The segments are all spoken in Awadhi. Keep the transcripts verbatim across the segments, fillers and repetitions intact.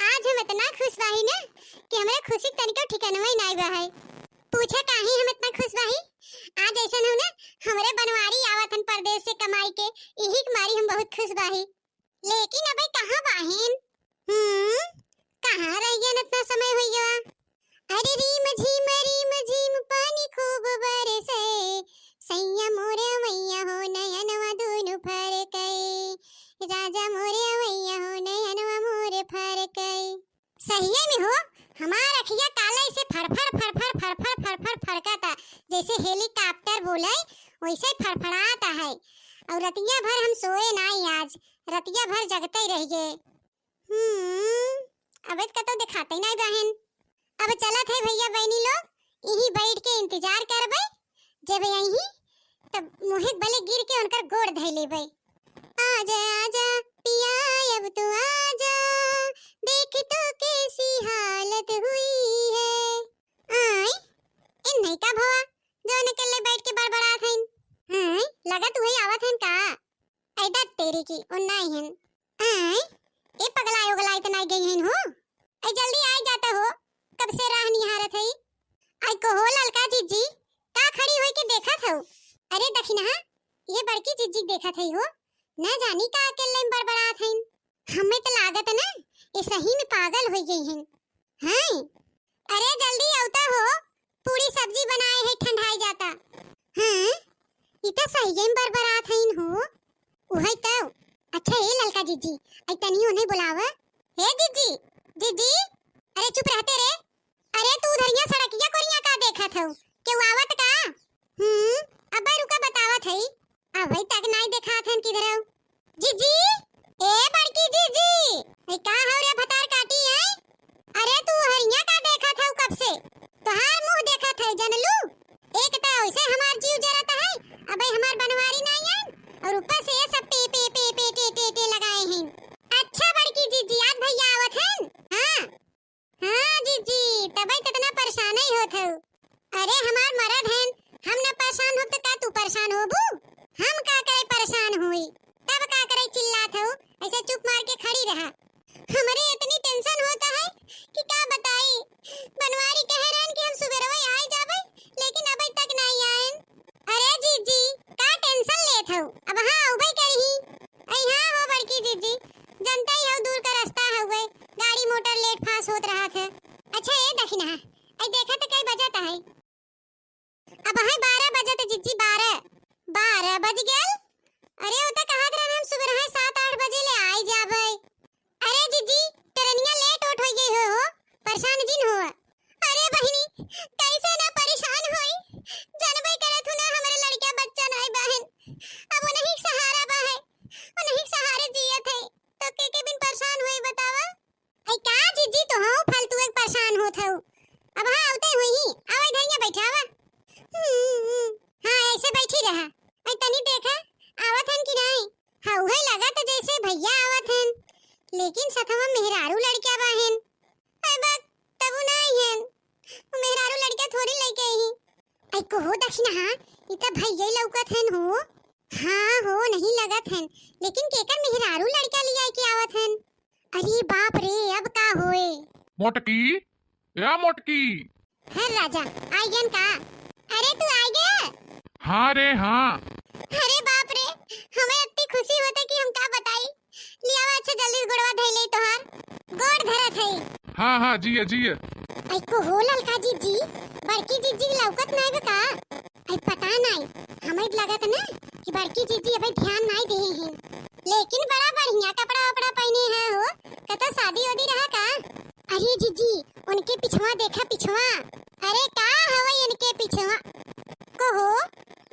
आज हम इतना खुश बाही ना कि हमरे खुशी के तनिको ठिकानवा ही नाई बा है। पूछा काहे हम इतना खुश बाही? आज ऐसन हो ना, हमरे बनवारी आवत हन परदेस से कमाई के, इही के मारी हम बहुत खुश बाही। लेकिन अबे कहाँ बाहिन? हम्म, कहाँ रह गयन? इतना समय होइ गवा। अरे रीम झीम रीम झीम पानी खूब बरसे, सैया मोरे अवैया हो नयनवा दूनु फरके, राजा मोरे अवैया हो नयनवा मोरे फरके। सहिए में हो, हमार अखिया काले से फरफर फरफर फरफर फरफर फरका था, जैसे हेलीकॉप्टर बोले वैसे फरफराता है। और रतिया भर हम सोए नाई आज, रतिया भर जगते रह गए। हम्म, अबे त कतौ देखाते नाई बहिन। अब चलत है भैया बहिनी लोग, यही बैठ के इंतजार करबे, जब यही तब मुहे बले गिर के उनकर गोड़ धइ लेबे। आजा आजा पिया, अब तू आजा, देख तो कैसी हालत हुई है। आय, इन नहीं का भवा, जो अकेले बैठ के बड़बड़ात हइन। आय, लगत उहे आवत हइन का? ऐ दत तेरी की, ओ नाई हन। आय, ए पगलाए उगलाए त नाई गई हन हो? ऐ जल्दी आइ जाता हो, कब से राह निहारत हई। आय को हो ललका जिज्जी, का खड़ी होई के देखत हऊ? अरे दखिनहा, ये बड़की जिज्जी देखत हई हो, न जानी का अकेले में बड़बड़ात हइन। हमें त लागत न, ये सही में पागल होई गई हइन। हैं? अरे जल्दी अउता हो, पूड़ी सब्जी बनाए है, ठंडाई जाता। हैं? ई त सही में बरबरात हइन हो। उहई त। अच्छा ए ललका जिज्जी, आई तनी उन्हें बुलावा। हे जिज्जी, जिज्जी, अरे चुप रहते रे। अरे तू उधरिया सड़किया कोरिया का देखत हऊ? केहू आवत का? हम्म, अब्बे रुका बतावत हई। अबे तक नाई देखात हन किधर हऊ। जिज्जी, ए बड़की जिज्जी, ए का हऊ रे भतार काटी है? अरे तू हरिया का देखत हऊ कब से? तोहार मुंह देखत है जनलू। एक त ऐसे हमार जीव जरत है, अबे हमार बनवारी नाई आइन और ऊपर से ये सब पे पे पे पे टे टे टे लगाए हैं। अच्छा बड़की जिज्जी, आज भैया आवत हैं? हाँ। हाँ जिज्जी, तबे त इतना परेशान ही होत हऊ। अरे हमार मरद हन, हम न परेशान होब त का तू परेशान होबू? हम का करे परेशान होई? तब का करे चिल्लात हऊ? ऐसे चुप मार के खड़ी रहा। हमरे इतनी tension होता है कि का बताई। बनवारी कहे रहन कि हम सुबेरवे आइ जाबे, लेकिन अबे तक नाई आयन। अरे जीजी, का tension लेत हऊ? अब हाँ अउबे करिही। अई हाँ हो बड़की जीजी, जनते ही हऊ दूर का रस्ता हउवे, गाड़ी मोटर late fast होत रहत है। अच्छा ए दखिनहा, अई देखा त कई बजत है। अब है बारह बजत जीजी, बारह, बारह बज गयल। अरे उ त कहत रहन हम सुबेरहे सात आठ बजे ले आइ जाबे। अरे जीजी, ट्रेनिया late ओट होइ गई हो, हो, परेशान जिन हो। अरे बहिनी, कैसे ना परेशान होई, जनबे करत हू ना हमरे लड़किया बच्चा नाई बहिन, अब उन्हीं के सहारा बा है, उन्हीं के सहारे जियत है, तो के के बिन परेशान होई बतावा? ऐ का जीजी, तो हाँ फालतू एक परेशान होत हऊ, अब हाँ आवते हुई ही, आवा इधर यहाँ बैठावा। हम्म, हाँ ऐसे बैठी रहा, ऐ तनी देखा आवत हन कि नाई? हाँ उहे लगत जैसे भैया आवत हन, लेकिन सथवा मेहरारू लड़किया बा हन। अरे बात तबु नाई हन, उ मेहरारू लड़किया थोड़ी लइके आई। ऐ को हो दखिनहा, ई त भैया लौकत हन हो। हाँ हो, नहीं लगत हन, लेकिन केकर मेहरारू लड़का लिया के आवत हन। अरे बाप रे, अब का होए? मोटकी, ए मोटकी। हर राजा, आइगन का? अरे तू आइगे? हाँ रे, हाँ। अरे बाप रे, हमें इतनी खुशी होते कि हम का बताई। लियावा, अच्छा जल्दी गोड़वा धइले तोहार। गोड़ धरत है। हाँ, हाँ, जिया, जिया। ऐ को हो ललका जीजी, बड़की जीजी लौकत नाई बा का? ऐ पता नाई, हमें लगत ना कि बड़की जीजी अबे ध्यान नाई देहे हैं, लेकिन बड़ा बढ़िया कपड़ा वपड़ा पहने हैं हो, कतो शादी वादी रहा का? अरे जीजी, उनके पिछवा देखा, पिछवा। अरे का हवे इनके पिछवा? को हो,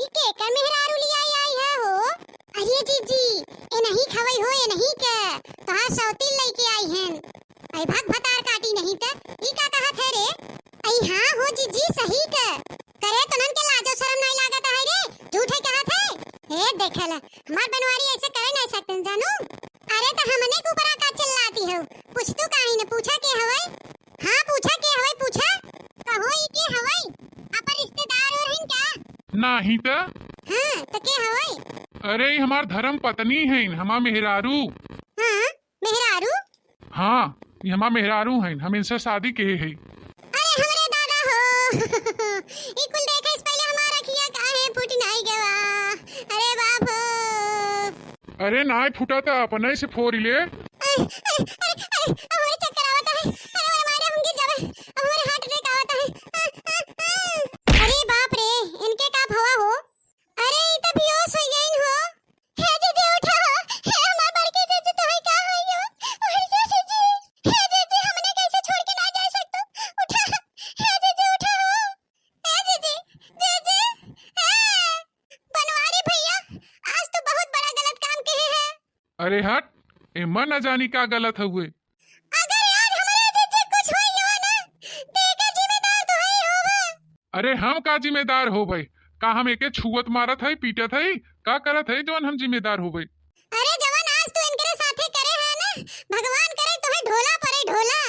ई केकर मेहरारू लियाई आई है हो? अरे जीजी, ए नहीं खवई हो, ए नहीं के, तोहार सौतीन लइके आई हन। ऐ भाग भतार काटी नहीं त, ई का कहत है रे? ऐ हाँ हो जीजी, सही के। करे तोनन के लाजो शरम नहीं लागत है रे, झूठे कहत है। ए देखे ले, हमार बनवारी ऐसे करे नहीं सकते जानू। अरे त हमने के ऊपर का चिल्लाती हो, पूछ तू काहे न, पूछा के हवे? हाँ पूछा के हवे, पूछा। कहो ई के हवे? आपन रिश्तेदार और हन का? नाही त। हाँ त के हवे? अरे ई हमार धर्म पत्नी हैं, हमार मेहरारू। हाँ हाँ, ये हमार मेहरारू हैं, हम इनसे शादी किहे हैं। अरे हमरे दादा हो, ई कुल देखे से पहले हमार अखिया काहे फूट नाई गवा? अरे बाप हो। अरे नाई फूटा त अपने से फोरी ले। अरे, अरे, अरे, अरे, हमारे चक्कर आवत है। अरे, अरे, मारे हम गिर जावे। अब हमारे heart attack आवत है। आ, आ, आ। अरे बाप रे, इनके का भवा हो? अरे, ई त बेहोश हो गइन हो। हे जीजी, उठा हो। हे हमार बड़की जीजी, तोहे का होई हो? उठ जा जीजी। हे जीजी, हमने कैसे छोड़ के ना जा सकतो? उठा। हे जीजी, उठा हो। हे जीजी, जीजी, हे। बनवारी भैया, आज तो बहुत बड़ा गलत काम किहे है। अरे हट, एमा न जानी का गलत हउए। अगर आज हमरे जीजी कुछ होई हो ना, तो एकर जिम्मेदार तो हई होबे। अरे हम का जिम्मेदार होबे? का हम एके छुअत मारत हई, पीटत हई, का करत हई जवन हम जिम्मेदार होबे? अरे जवन आज तू इनकरे साथे करे है ना, भगवान करे तोहे ढोला परे ढोला।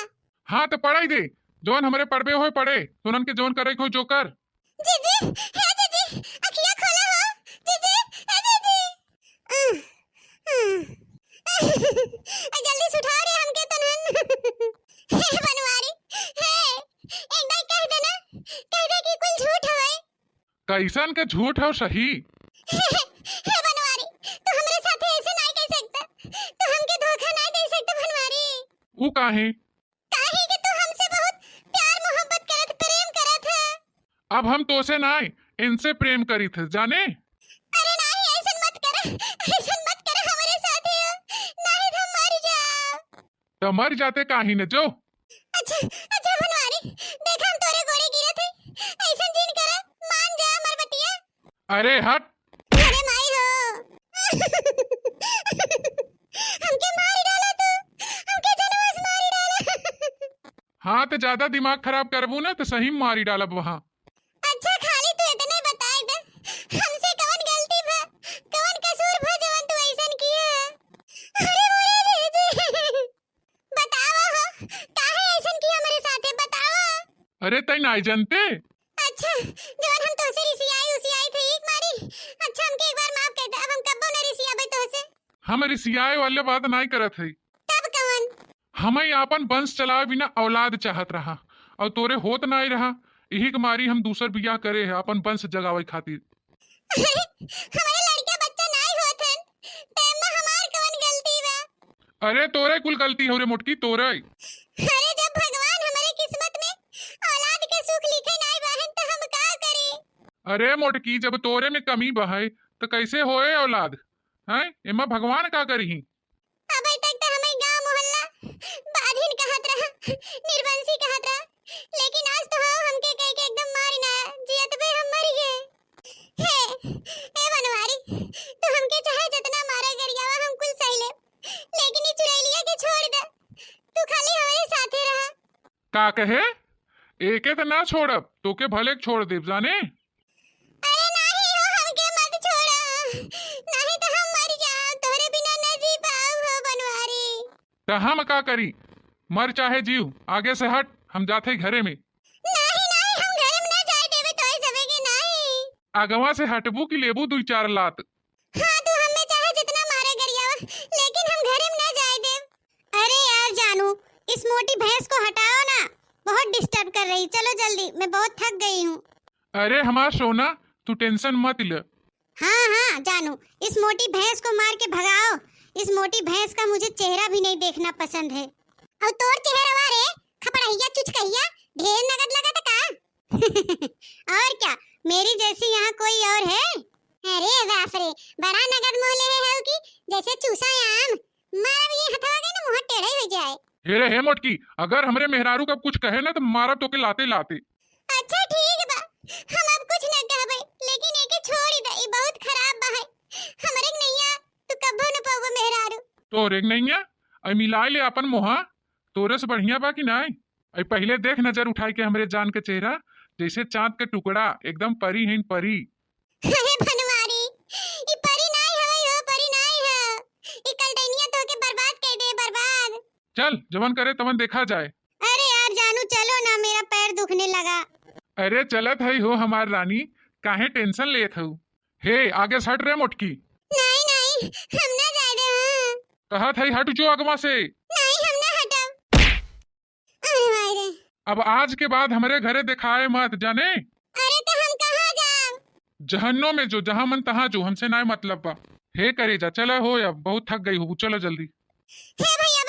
हाँ तो पड़े दे, जवन हमरे पड़बे होए पड़े, तोनन के जवन करे के होए जो कर। जीजी, हे जीजी, अखिया खोला हो, जीजी, हे जीजी। अह, अह। जल्दी से उठाओ रे हमके तनन। हे बनवारी, हे, एक बार कह देना, कह दे कि कुल झूठ हवे। कैसन के झूठ हो सही? हे बनवारी, तू हमरे साथे ऐसे नाई कह सकता, तू हमके धोखा नाई दे सकता बनवारी। ऊ काहे? काहे कि तू हमसे बहुत प्यार मोहब्बत करत, प्रेम करत है। अब हम तोसे नाय, इनसे प्रेम करीत है, जाने? अरे नाही, ऐसन मत कर, ऐसन मत कर हमरे साथे, नाही तो हम मर जाब। तो मर जाते काहे न जो। अच्छा, अच्छा बनवारी, देख हम तोरे गोड़े गिरत है, ऐसन जिन कर, मान जा हमर बतिया। अरे हट। अरे माई हो। हमके मारी डाला तू, हमके जनवा से मारी डाला। हाँ, तो ज्यादा दिमाग खराब करबू ना, तो सही में मारी डालब वहाँ। अच्छा, खाली तू इतने बताई दे, हमसे कवन गलती बा, कवन कसूर बा, जवन तू ऐसन किया? अरे बोले रे जी। बतावा हो, काहे ऐसन किया हमरे साथे, बतावा। अरे, तै नाई जानते? अच्छा, जवन हम तोसे रिसियाई उसियाई थे एक मारी। अच्छा, हमके एक बार माफ कर दे, अब हम कब्बो न रिसियाबे तोसे। हम रिसियाए वाले बात नाई करत है। तब कवन? हमें आपन वंश चलावे बिना औलाद चाहत रहा, और तोरे होत नाई रहा, यही के मारी हम दूसर बियाह करे है आपन वंश जगावे खातिर। अरे, हमरे लड़का बच्चा नाई होत हन, त एमा हमार कवन गलती बा? अरे, तोरे कुल गलती हो रे मोटकी, तोरे। अरे, जब भगवान हमरे किस्मत में औलाद के सुख लिखे नाई बाहन, त हम का करी? अरे मोटकी, जब तोरे में कमी बहे, त कैसे होए औलाद? हैं? एमा भगवान का करिही? अबे तक त हमरे गांव मोहल्ला बाझिन कहत रहा, निर्वंशी कहत रहा, लेकिन आज तो हो हमके कह के एकदम मारी ना, जियत बे हम मरी गए। हे, ए बनवारी, तू हमके चाहे जितना मारा गरियावा, हम कुल सही ले, लेकिन ई चुड़ैलिया के छोड़ दे, तू खाली हमरे साथे रहा। का कहे? एके त ना छोड़ब, तोके भले छोड़ देब, जाने? अरे नाही हो, हमके मत छोड़ा, नाही तो हम मर जाओ, तोहरे बिना न जी पाओ हो बनवारी। त हम का करी, मर चाहे जीव, आगे से हट, हम जाते घरे में। नाही, नाही, हम घरे में ना जाए देवे तोहे सबे के नाही। आगवा से हटबू कि लेबू दुई चार लात? हाँ, तू हमें चाहे जितना मारे गरियावा, लेकिन हम घरे में ना जाए देब। अरे यार जानू, इस मोटी भैंस को हटाओ ना, बहुत disturb कर रही। चलो जल्दी, मैं बहुत थक गई हूँ। अरे हमार सोना, तू tension मत ले। हाँ, हाँ जानू, इस मोटी भैंस को मार के भगाओ। इस मोटी भैंस का मुझे चेहरा भी नहीं देखना पसंद है। और तोर चेहरवा रे, खपड़हिया चुचकहिया, ढेर नगद लगत का? और क्या, मेरी जैसी यहाँ कोई और है? अरे बाप रे, बड़ा नगद मोह ले है कि जैसे चूसा आम। मारब ये हथवा के ना मुंह टेढ़े हो जाए। हे रे, हे मोटकी, अगर हमरे मेहरारू का कुछ कहे ना तो मारब तोके लाते लाते। अच्छा ठीक बा, हम अब कुछ न कहबे, लेकिन एके छोड़ दे, ई बहुत खराब बा है। हमरे के नैया तू कब्बो न पाबो मेहरारू। तोरे के नैया, आई मिलाए ले अपन मोहा, तोरे से बढ़िया बा कि नाय? आई पहिले देख नजर उठाई के हमरे जान के चेहरा, जैसे चांद के टुकड़ा, एकदम परी है परी। अरे बनवारी, ई परी नाई हवे हो, परी नाई है। ई कलडैनिया तोके बर्बाद कर दे, बर्बाद। चल, जवन करे तवन देखा जाए। अरे यार जानू, चलो ना, मेरा पैर दुखने लगा। अरे चलत हई हो हमार रानी, काहे tension लेत हऊ? हे, आगे से हट रे मोटकी। नहीं, नहीं, हम ना जाए दे, हाँ। कहत हई हट जो अगवा से। नहीं, हम ना हटब। हे माई रे। अब आज के बाद हमरे घरे देखाए मत, जाने? अरे तो हम कहाँ जाब? जहन्नो में जो, जहाँ मन तहाँ जो, हमसे नाय मतलब बा। हे करेजा, चला हो, अब बहुत थक गई हो, चला जल्दी। हे भैया,